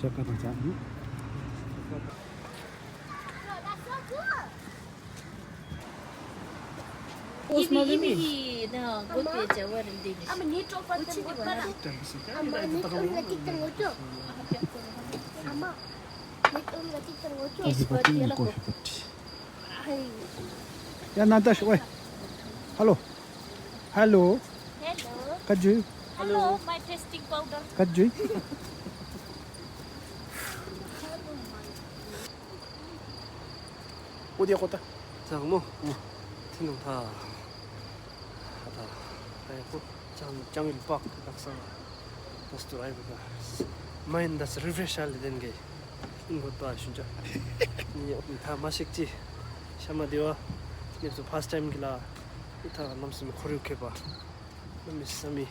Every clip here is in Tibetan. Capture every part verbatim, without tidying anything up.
ཇ་ཀ་དང་ཇ། ཨུ། ཨོ་སི་མ་ལི་མི། ཡ་ན་ཏ་ཤ་ཝེ། ཧ་ལོ། ཧ་ལོ། Hello. ཀ་ཇུ། Hello, my tasting powder. ཀ་ཇུ། ཨོ་དེ་ཁོ་ད། ཛག་མོ། ཨོ། ཐི་ནང་ཐ། ཧ་ད། ཨེ་ཁོ། ཅང་ཅང་ཡིན་པག་ལག་ས། That's the right, because mind that's refresh ཨ་ལེ་དེན་གེ། ཨིན་གོ་ད་ཤུན་ཅ། ནི་ཐ་མ་ཤིག་ཅི། ཤ་མ་དེ་བ། ནི་ཚོ་first time གི་ལ། ཨི་ཐ་ནམ་སེ་མི་ཁོར་ཡུག་ཁེ་པ། ནམ་མི་སེ་མི།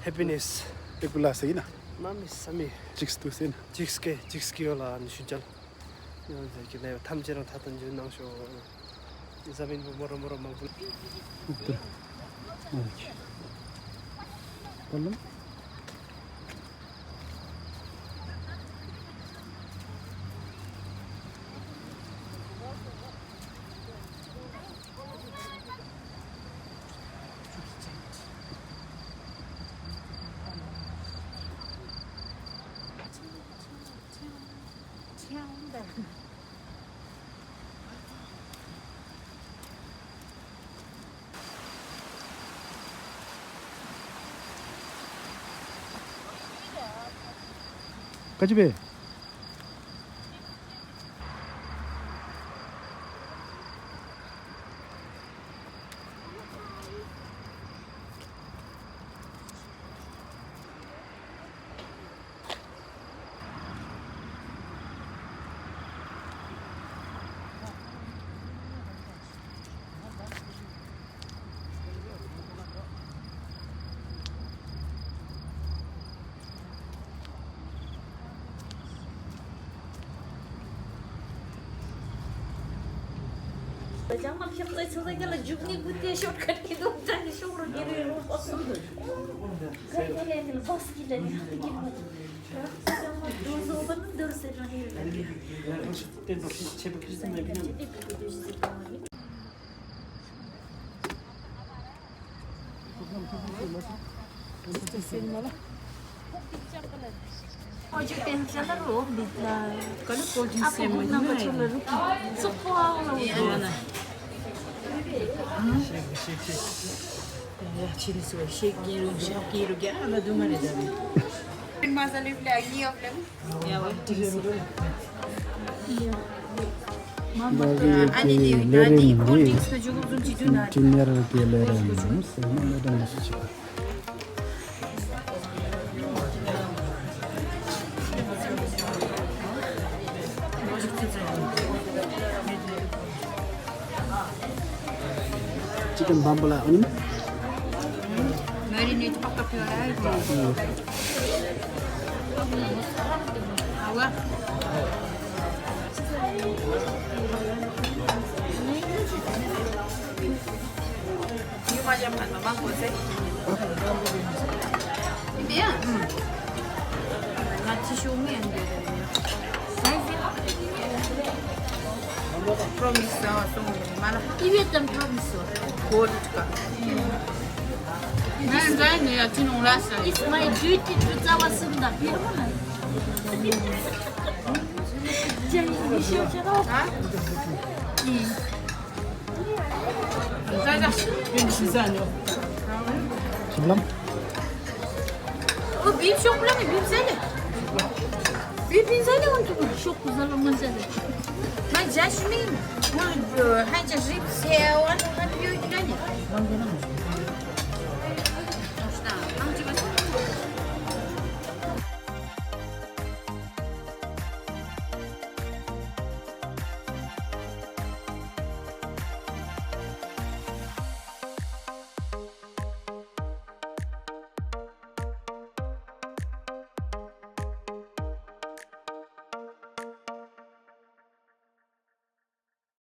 Happiness. ཏེ་ཀུ་ལ་སེ་ཡིན་ན། ནམ་མི་སེ་མི། ཅིག་སྟུ་སེ་ན། ཅིག་སྐེ་ཅིག་སྐེ་ཡོ་ལ་ནི་ཤུན་ཅ། ཡང་ཟེར་གྱི་ནས་ཐམས་ཅད་རང་ཐ་དང་འཇུ་གནང་ཤོག་འཛམ་བུ་གླིང་མོ་རོ་མོ་རོ་མང་པོ། ཨུ་ཏུ། ཨོ་ཁེ། ཀོ་ལམ། ཀ་ཅི་པེ། ལྗང་མ་ཕྱག་རྩལ་ཚོ་ཟེར་ག་ལ་འཇུག་ནི་གུ་དེ་ཤོར་ཁ་གི་དུག་ད་ནི་ཤོག་རོ་གི་རེ་རོ། ག་གི་ལེ་ནི་བོ་སི་ཀི་ལེ་ནི་ཧ་གི་མ། ར་ས་མ་དུ་ཟོ་བ་ནི་དུར་སེ་ར་ཧེ་ར་གི། ཡ་ཝེ་ཏིང་སི། ཨ་ནི་ནི་ད་འདི་ཀོལ་ཌྲིང་སི་ན་ཇུ་གུ་ཛུམ་ཅི་དུ་ན། ཏིན་ཡར་གི་ལེ་རེ་ནི་སེ་མ་ལེ་རེ་ནི་སུ་ཅི། ཅི་ཀན་བམ་པ་ལ་ཨ་ནི། མེ་རི་ནེ་ཊི་པག་པ་ཕི་ཝ་ར་ཧེ་ཀོ། ཨ་ཝ། ཡུ་མ་ཇམ་ཁན་མ་མང་པོ་ཟེ། འདི་ཡ། ང་ཅི་ཤོག་ངེ་འདི། Promise ཨ་སོང་མ་ལ། ཏི་བེ་ཊན་པྲོ་མིས་སོ། གོ་ལ་ཀ། ང་འདྲ་ནི་ཡ་ཅི་ནོང་ལ་ས། It's my duty to tell us in the Burma. ཅན་ཡི་ཤོ་ཆ་རོ། ཧ། ཡི། ཟ་ཟ། ཡིན་ཤི་ཟ་ཉོ། ཁྱིམ་ལམ། ཨོ་བིབ་ཤོག་ལ་ནི་བིབ་ཟ་ལེ། བིབ་བིབ་ཟ་ལེ་འོན་ཏུ་ཤོག་གུ་ཟ་ལ་མ་ཟ་ལེ། མ་ཇ་ཤི་མིན། ང་ཧ་ཅ་རིབ་སེ་ཨ་ཝ་ནོ་ང་ཕིའོ་ཡིན་ན་ནི།